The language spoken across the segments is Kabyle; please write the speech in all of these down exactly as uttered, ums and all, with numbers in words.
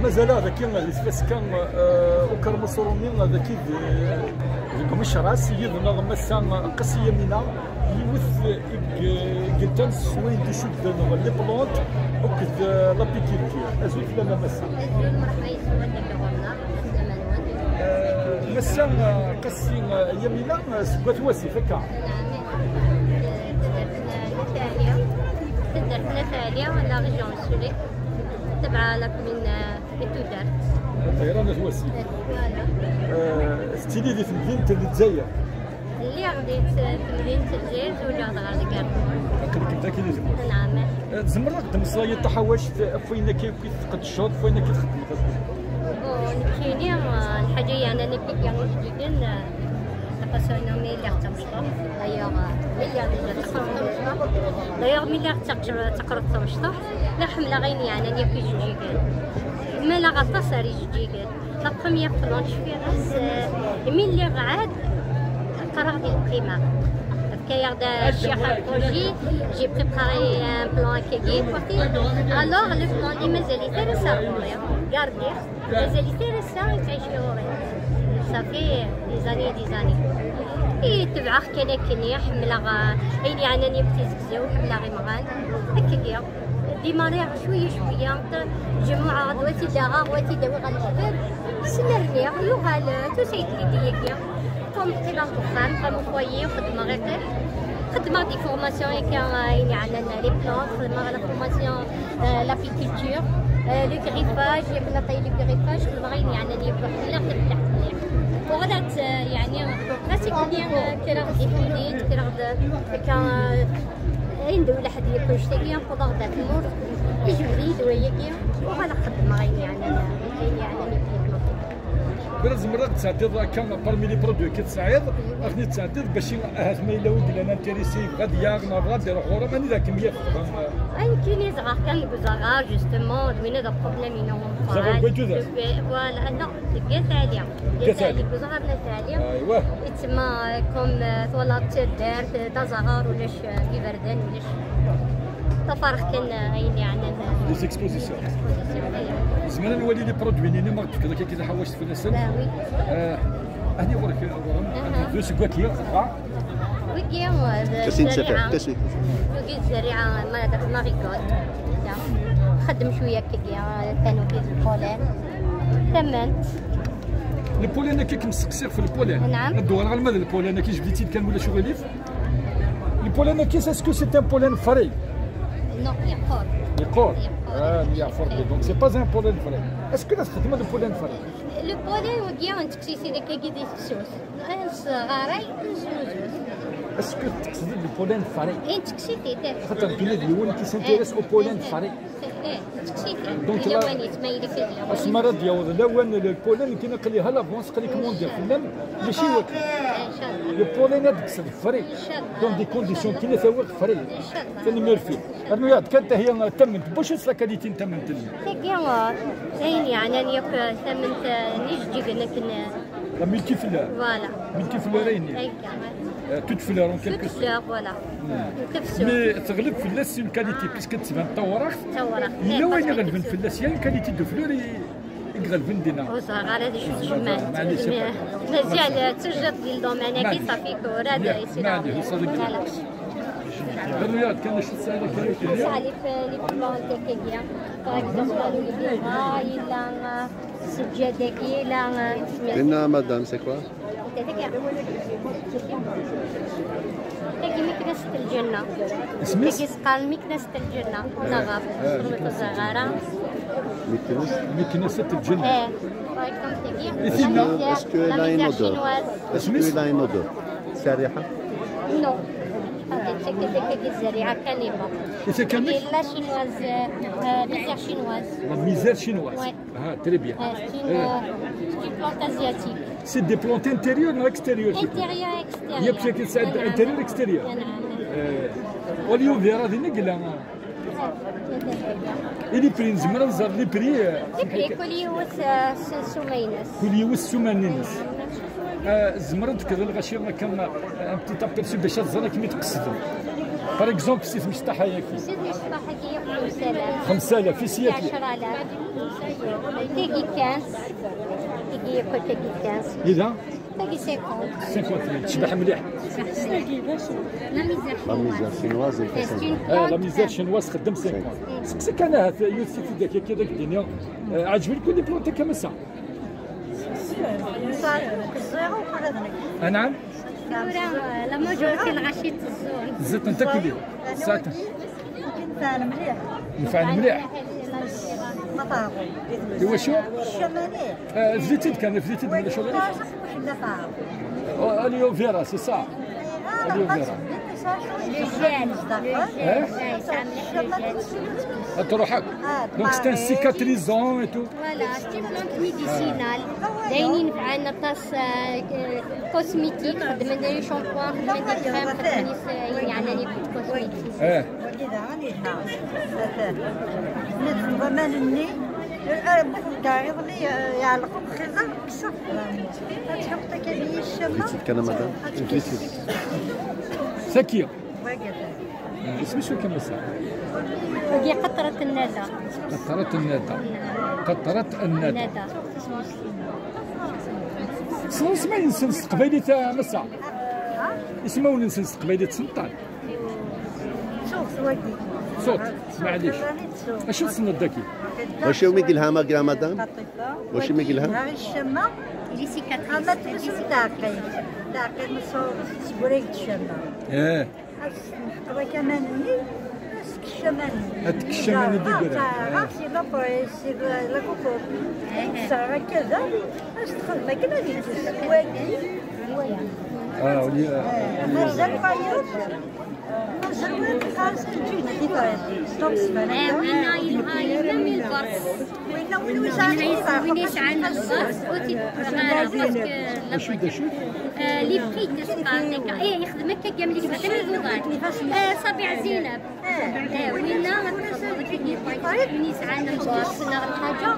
Mazal-aɣ daki di tfaska, eh, ukermus urumi daki d-, deg Umecras, yid-neɣ Massa Qasi Yamina, yiwet i g-, geltan s wayen d-icudden ɣer les plantes akked, eh, l'apiculture. Azul fell-am a Massa. Azul, mṛeḥba yes-wen, deg ɣur-neɣ, aslama-nwen. Eh, Massa, eh, Qasi, eh, Yamina, eh, seg wat Wasif, akka? Taddart n At Ɛli, taddart n At Ɛli, la région Sud, tebɛa la commune, euh, n Tudert. Ṭayra n At Wasif. Voilà. Eh, tettili di temdint n Lezzayer. Lliɣ di t-, temdint n Lezzayer, zewǧeɣ dɣa deg Arnut. Akken dagi di tmurt. Naɛam. Eh, tzemreḍ ad d-temmeslayeḍ taḥawact ɣef wayen akka akk i tqeddceḍ, ɣef wayen akka i txeddmeḍ akk? Bon, nekkini, eh, lḥaǧa yeɛnan apiki ijeǧǧigen, eh, la passion-inu mi lliɣ d tamecṭuḥt. D'ailleurs, eh, mi lliɣ déjà d tamecṭuḥt. D'ailleurs, mi lliɣ d taqer-, taqrurt tamecṭuḥt, la ḥemmleɣ ayen yeɛnan yakk ijeǧǧigen. Maleɣ aṭas ar ijeǧǧigen. La première plante, cfiɣ-as, euh, mi lliɣ ɛad qqareɣ di lqima. Fka-yaɣ-d ccix un projet, j'ai préparé un plan akkagi. Alors, le plan-nni mazal-it ar ass-a ɣur-i. Gardiɣ, mazal-it ar ass-a yettɛici ɣur-i. Ça fait des années et des années. I tebɛeɣ kan akkenni, ḥemmleɣ, euh, ayen yeɛnan yemtizegzew, ḥemmleɣ imɣan. Akkagi. Démarriɣ cwiya cwiya, jemɛeɣ-d wa t-id-aɣeɣ, wa t-id-awiɣ ɣer leḥbab, snerniɣ, yuɣal, euh, tusa-yi-d l'idée-agi. Comme qqimeɣ deg uxxam, comme au foyer, xeddmeɣ iqiḥ. Xeddmeɣ des formations akka, euh, ayen yeɛnan les plantes, xeddmeɣ la formation, euh, l'apiculture, euh, le greffage, yak neṭṭay le greffage, xeddmeɣ ayen yeɛnan yakk, ḥemmleɣ tafellaḥt mliḥ. Uɣalet, euh, yeɛni, ɣas akken, euh, kkreɣ-d di temdint, kkreɣ-d akka, euh, Ayen d ulaḥed yakk annect-agi, wwḍeɣ-d ar tmurt, ijbed-iyi-d wayagi, uɣaleɣ xeddmeɣ ayen yeɛnan, ayen yeɛnan i bnadem. Bela tzemreḍ ad d-tesɛeddiḍ akka parmi les produits i tesɛiḍ, ad ten-id-tesɛeddiḍ bac i, ahat ma yella win yellan intéressé, yebɣa ad yaɣ neɣ bɣa ad iruḥ ɣur-m, anida kem-yaf dɣa? Ay, nekkini zedɣeɣ kan deg uzaɣar, justement, d winna d problème-inu. Zaɣar n Wayt Tudert? Voilà, non, deg At Ɛli. Deg At Ɛli. Deg uzaɣar n At Ɛli. Aywa. Yettma, comme, euh, twalaḍ taddart, d azaɣar, ulac, euh, iberdan, ulac. Tafareɣ kan, euh, ayen yeɛnan, euh, les expositions. Expositions, aywa. Nezmer ad nwali les produits-nni ma ɣ-d-tefkiḍ akka kra ḥawact fell-asen? Ben oui. Euh, ahni ɣur-k, ɣur-m. Aha. Deux seg waki, dɣa. Wigi, euh, d zzerriɛa. Wigi d zzerriɛa, ma-, marigold. Xeddem cwiya akkagi, euh, tanuki d lpollen. Tamant. Lpollen akka kem-sseqsiɣ ɣef lpollen. Naɛam. Ad d-uɣaleɣ alma d lpollen akka, jbed-itt-id kan wala aɣilif. Lpollen-agi, est-ce que c'est un pollen frais? Non, yeqqur. Yeqqur? Yeqqur. Ah, yeqqur. Donc, c'est pas un pollen frais. Est-ce que la txeddmeḍ lpollen frais? Lpollen, wigi, ntekkes-it-id akkagi di tefsut. Nesɣaray, nesnuzus. Est-ce que teqsed lpollen frais? Eh, ntekkes-it-id. Xaṭer kina d yiwen qui s'intéresse au pollen frais. Eh, ntekkes-it-id. Donc, la, asmi ara d-yaweḍ lawan, le pollen, kina aql-i à l'avance, aql-i commandé fell-am, mačči wakken. Inchallah. Le pollen ad d-tekkseḍ frais. Inchallah. Donc, des conditions kina tawiɣ frais. Inchallah. Tanemmirt-ik. Rnu-yaɣ-d kan tahi, tamment. Bac s la qualité n tamment-nni? Tagi, euh, ayen yeɛnan yakk, euh, tamment, euh, n ijeǧǧigen akken, euh, la multifleur. Voilà. Multifleur, ayen. Akka, ouais. Euh, toute fleur en quelque sorte. Toute fleur, voilà. Hmm. Tafsut. Mais teɣleb fell-as une qualité, puisque tettban d tawraɣt. Tawraɣt. Yella wayen iɣelben fell-as, il y a une qualité de fleur i, i iɣelben dinna. Ur ẓriɣ ara d acu tejmaɛt. Maɛlic, mazal tujjat di ldomaine-agi, maɛlic. Safi tura d, maɛlic, ur ẓriɣ. Voilà. Rnu-yaɣ-d kan acu tesɛiḍ akka. Nesɛa les, les plantes akkagi. Par exemple, aloe vera, yella, euh, Seǧǧad-agi la, euh, Madame, c'est quoi? Tagi miknast lǧenna. Isem-is? Tagi s-qqaren miknast lǧenna, en arabe. Ah, ur ẓriɣ ara. Miknast lǧenna. Eh, par exemple, tagi. Est-ce que, est-ce qu'elle a une odeur? Est-ce qu'elle a une odeur? Zzerriɛa? Non. Tagi, tagi, tagi zzerriɛa kan. Tagi la chinoise, euh, euh, misère chinoise. La misère chinoise. Ouais. Ah, très bien. Euh, c'est une, euh, c'est une plante asiatique. C'est des plantes intérieures ou extérieures? Intérieure, extérieure. Intérieure, extérieure. Aloe vera dinna i yella. Et les prix, nezmer ad nẓer les prix? Les prix, kul yiwet, euh, s ssuma-ines. Kul yiwet s ssuma-ines. Euh, tzemreḍ ad d-tefkeḍ lɣaci akka, euh, un petit aperçu bac ad ẓren akken i tqesdem? Par exemple, si tmecṭaḥ-agi. Si tmecṭaḥ-agi, xems alaf. Xems alaf, i siyaki? Ɛecra alaf. Tagi kan. Tagi yakk, tagi kan. Ila? Tagi cinquante. Cinquante mille. Tecbeḥ mliḥ. La misère chinoise. La misère chinoise, il fait cinquante. Ah, la misère chinoise, txeddem cinquante. Seqsi kan ahat, yiwet si tidak akka, ad ak-d-iniɣ. Eh, ɛeǧben-ken les plantes akka massa? Anɛam? Tura, la majorité, lɣaci tteẓẓun. Tteẓẓiṭent akk-nni. Saɛet. Nfɛen mliḥ. Nfɛen mliḥ. Ma teɛreḍ. Iwacu? Ccama-nni. Eh, bdiɣ-tt-id kan, bdiɣ-tt-id, ma d acu? Oh, aloe vera, c'est ça. Aloe vera. Le gel, le gel. Eh? Ad truḥ akk. Donc c'est un cicatrisant et tout. Voilà, c'est une plante médicinale. D ayen inefɛen aṭas, euh, cosmétique, xeddmen des shampoings, xeddmen des crèmes, xeddmen is-, ayen yeɛnan yakk cosmétique. Eh. Wagi daɣen yelha. Atan. Nitni d aman-nni, eh, iḍelli, eh, yeɛleq uxiẓer, kkseɣ. Ad tḥuqqeḍ akka di ccama. Vite, kan, madame. Ad tkkes. Saki. Wagi atan. Isem-is wakka massa? Wagi qeṭrat nnada. Qeṭrat nnada. Qeṭrat nnada. Nnada. Tessneḍ ismawen-nsen s teqbaylit a massa? Ismawen-nsen s teqbaylit tessneḍ-ten? Ttuɣ s wagi. Ttuɣ, maɛlic. Acu tessneḍ dagi? Wacu umi yelha ma gra madam? Wacu umi yelha? Yelha i ccama. Ama tmessu taɛqilt. Taɛqilt ma seg wurag d ccama. Eh. Ad s-nḥeqq aman-nni, ad s-kkec aman-nni. Ad kkec aman-nni d igran. Ah, c'est la poésie, c'est la cocotte. Tesɛa akka da, ad s-texdem akken ad yekkes. Wagi, wagi. Ah, wagi, ah. Eh, mazal wayeḍ, mazal wayeḍ, xas teǧǧid di tayet. Donc, c'est pas la peine. Eh, winna yelha, yelha mi lbers. Win yesɛan lbers, ur t-id-qqen ara, parce que la... Acu d acu? Eh, les frites, qqaren akka. Eh, yexdem akka, gam les frites, am iḍudan. Eh, Ṣabiɛ Zinab. Eh, winna, win yesɛan lbers neɣ lḥaǧa,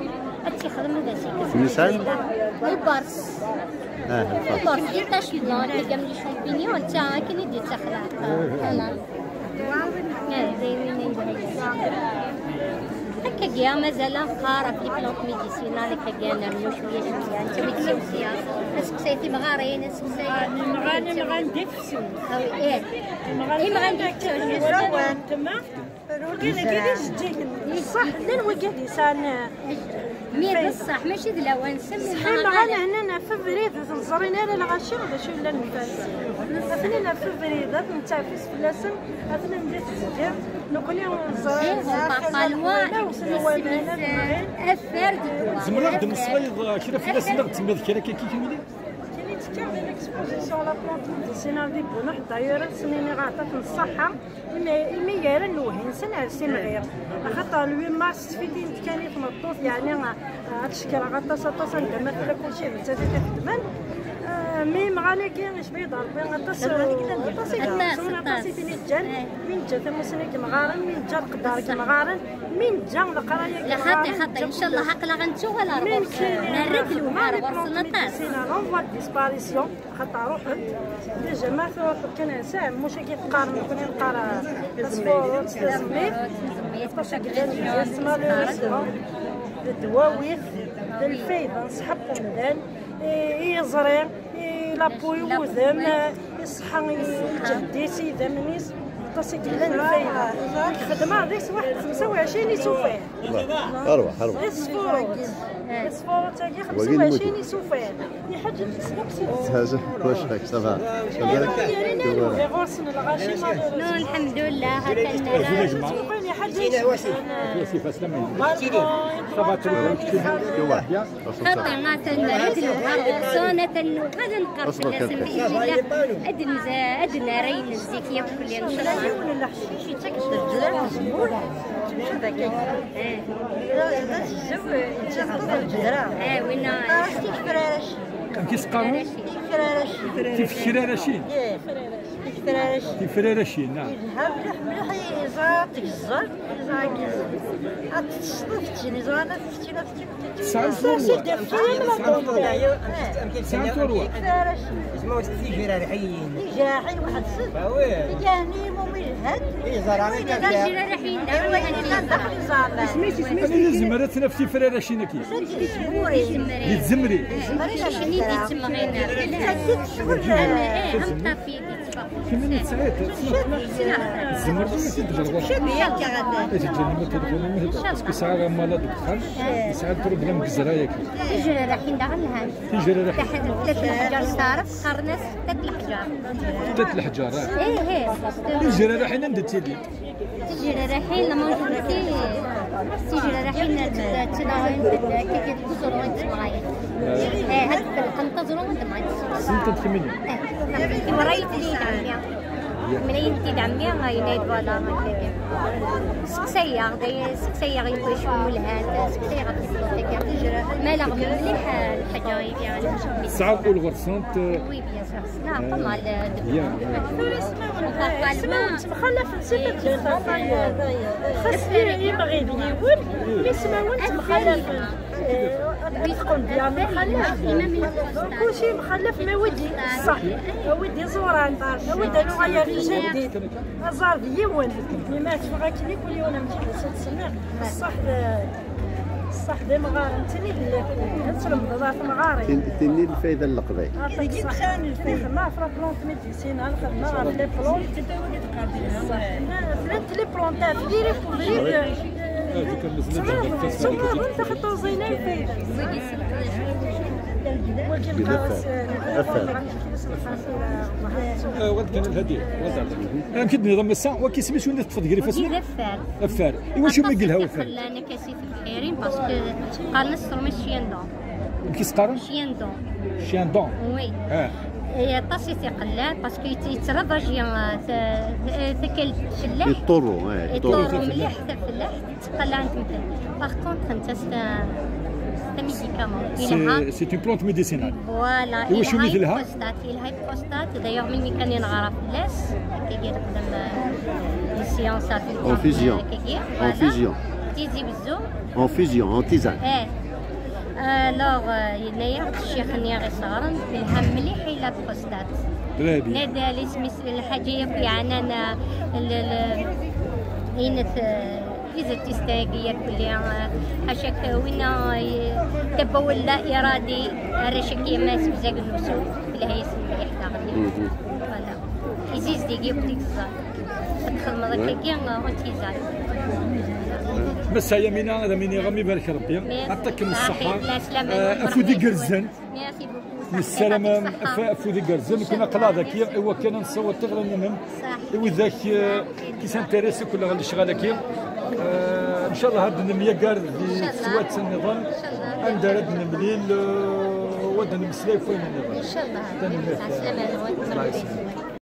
ad tt-yexdem ad as-yekkes. Win yesɛan? Lbers. Ah, lbers. Lbers, des taches blanches, gam les champignons, d ta akken i d-yettaxla. Voilà. Akkagi mazal ad nqqar ɣef les plantes médicinales, akkagi ad nernu cwiya cwiya, netta mi d-siwsiya, aseqsay timɣarin, aseqsay imɣan, imɣan d ifessun. Ah oui, eh. Imɣan d ifessun. Wagi d ijeǧǧigen. Ṣṣeḥ, llan wigad yesɛan, eh, mi d ṣṣeḥ, mačči d lawan-nsen, mi... Ṣṣeḥ, imɣan hnan ɣef ubrid, ur ten-ẓrin ara lɣaci, d acu yellan deg-sen. Atnin ɣef ubrid, ad nettɛeffis fell-asen, atnin di teẓgi, nekkni ur neẓri ara. Tzemreḍ ad d-temmeslayeḍ kra fell-asen, ad d-temmiḍ kra akka i kemmini? Kini tekka di l'exposition la plante médicinale di Buneḥ, d'ailleurs, ad sen-iniɣ aɛṭaf n ṣṣeḥḥa. Imi, imi gar-nsen lewhi-nsen ar simɣir. Axaṭer le huit mars, s tfidi n tkani tmeṭṭut, yeɛni, ah, ad cekkreɣ aṭas, aṭas, anda ma tella kulci d nettat i t-ixeddmen. Ah, mi imɣan-agi, icba-yi-d Rebbi, aṭas, aṭas i d-yettun, aṭas i ten-iǧǧan. Mi neǧǧa tamussni deg yemɣaren, mi neǧǧa leqder deg yemɣaren, mi neǧǧa leqraya deg yemɣaren, xaṭi, xaṭi, ncallah, aql-aɣ nettuɣal ar ɣur-sen. Nerra-d lewhi ar ɣur-sen aṭas. On voie de disparition. Xaṭer ruḥent, déjà ma truḥ kan ar Saɛmuc-agi teqqar, nekkni neqqar tasfurut, tazemmit. Aṭas i yellan deg-s, malheureusement, d ddwawit, d lfayda n ṣṣeḥḥa n umdan, i, i yiẓri, i la peau i wudem, i ṣṣeḥḥa i lǧehd-is, i idammen-is. Aṭas i yellan lfayda. Nekk xedmeɣ deg-s waḥed xemsa u ɛecrin isufar. Arwaḥ, arwaḥ. Isfurut. Isfurut-agi xemsa u ɛecrin isufar. Iḥaǧ ad teksneḍ. Ḥaǧa, واش راك؟ Ça va. Ɣur-sen lɣaci. Non, الحمد لله, ha-t-an. Ça va, très bien. Xaṭi, atan ad nɛawed ɣer ɣur-sen, atan nuɣal ad nqerreb fell-asen, bi idni Llah, ad nz-, ad nerr ayen n zik yakk fell-i, ncallah. Yiwen n leḥcic yettak-d lǧedra n tzemmurt, d acu d akka? Eh. D azegzaw, yettak-d lǧedra. Eh, winna. Qqaren-as tifrarac. Amek i s-qqaren? Tifrarac. Tifekraracin? Ih. Tifraracin. Tifraracin, ah. Yelha mliḥ, mliḥ, yeẓra tgeẓẓal, yeẓra tgeẓẓal. Ad teṭṭseḍ, ad teččeḍ, yeẓra ad teččeḍ, ad teččeḍ. Tesɛa ẓẓur. Tesɛa turwa. Tifraracin. Tijraḥin waḥed-sen. Tijraḥin waḥed-sen. Tijahin, mumi lhant. Tijraḥin d ayen yellan daxel iẓerman. Anida nezmer ad t-naf tifraracin-agi? Di tzemrin. Di tzemrin. Di tzemrin. Di tzemrin. Kemmini tesɛiḍ, tzemreḍ ad t-id-terɣeḍ. Ad teǧǧen ma tadxel ma tedɣel, parce que sɛiɣ amalad deg uxxam, yesɛa lproblem deg zzra-yagi. Tijraḥin daɣen lhant. Tijraḥin. Tat leḥǧar s taɛrabt, qqaren-as tat leḥǧar. Tat leḥǧar, ah. Ih, ih. Tijraḥin anda ttilint? Tijraḥin, la majorité, tijraḥin, ttnaɣent, akka, deg uẓru i d-temɣayin. Eh, ad felqent aẓru i d-temɣayin. Sent ad kemmini. Eh, timɣayin tid ɛemmi. Mlayen tid ɛemmi, yenna-yi-d, voilà, akka. Seqsayeɣ, day-, seqsayeɣ i wacu mulhant, seqsayeɣ ɣef tibdut-agi. Ma la ɣ-mliḥ, eh, lḥaǧa i d-, tesɛiḍ ul ɣer-sent, eh, oui, bien sûr. لا، pas mal, euh, de bien. Ur ismawen, ismawen ttemxalafen, c'est pas une affaire. Xas imɣi d yiwen, ismawen ttemxalafen. Ad teqqen deg-a mxalaf. Kulci mxalaf, ma wid ṣṣeḥ, a wid iẓuran, a wid anu ɣayar n jadid. Aẓar d yiwen. Mi ma teffeɣ akken i kul yiwen am ǧidet ad tsemmiɣ. Ṣṣeḥ d, ṣṣeḥ d imɣaren, d tin i d-, ad tlemdeḍ ar temɣarin. Tin, tin i lfayda n leqbayel. Aṭas. Xedmeɣ ɣef la plante médicinale, xedmeɣ ɣef les plantes. Llant les plantes, ɣef diri public. Ttawḍent taxeṭṭuẓin ay lfayda. Wagi lqawas. Afar. Eh, wa d kan lhadi, wa d. Amek i d-nniḍen massa, waki isem-is win i teṭṭfeḍ gar ifassen? Wagi d afar. Afar. Iwacu ma yelha wafar? Aṭas i t-ixellan akka si tebḥirin, parce que qqaren-as turmi chien d'eau. Amek i s-qqaren? Chien d'eau. Chien d'eau. Oui. Ah. Eh, aṭas i t-iqellan, parce que yett-, yettravaji, eh, ta-, ta-, takalt n tfellaḥt. Yeṭṭurru, eh, yeṭṭurru. Yeṭṭurru mliḥ tafellaḥt, tettqellan temtel. Par contre, netta c'est un, c'est un médicament. C'est, c'est une plante médicinale. Voilà. Iwacu i telha? Yelha i prostate, yelha i prostate. D'ailleurs, melmi kan i neɣra fell-as, akkagi nexdem, euh, une séance avec, en fusion. Akkagi, en fusion. Tizi Wezzu. En fusion, en tisane. Eh. Alors, euh, yenna-yaɣ-d ccix-nni i ɣ-isɣren, telha mliḥ i la prostate. Très bien. Nadi isem-is lḥaǧa yakk yeɛnan, euh, l-, l-, init, euh, les artistes-agi yakk-, ḥaca-k winna, eh, tabawella iradi, arrac-agi ma sebzagen usu, telha-yasen mliḥ daɣen. Mhm. Voilà. Izizdig yakk tigẓar. Ad txedmeḍ akkagi, ur tt-izad. Massa Yamina, ad am-iniɣ am ibarek Rebbi. Merci. Aṭakem ṣṣeḥḥa. Saḥit, la slama. Eh, afud igerrzen. Merci beaucoup. Nessaram af-, afud igerrzen, kun aql-aɣ daki i wakken ad nessaweḍ tiɣri-nnem i widak, eh, qui s'intéressent akk ɣer lecɣal-agi. Eh, ncallah ad nemyagar di teswiɛt nniḍen, anda ara d-nemlil, eh, u ad nemmeslay ɣef wayen nniḍen. Ncallah. Tanemmirt. Ɛeslama-nwen.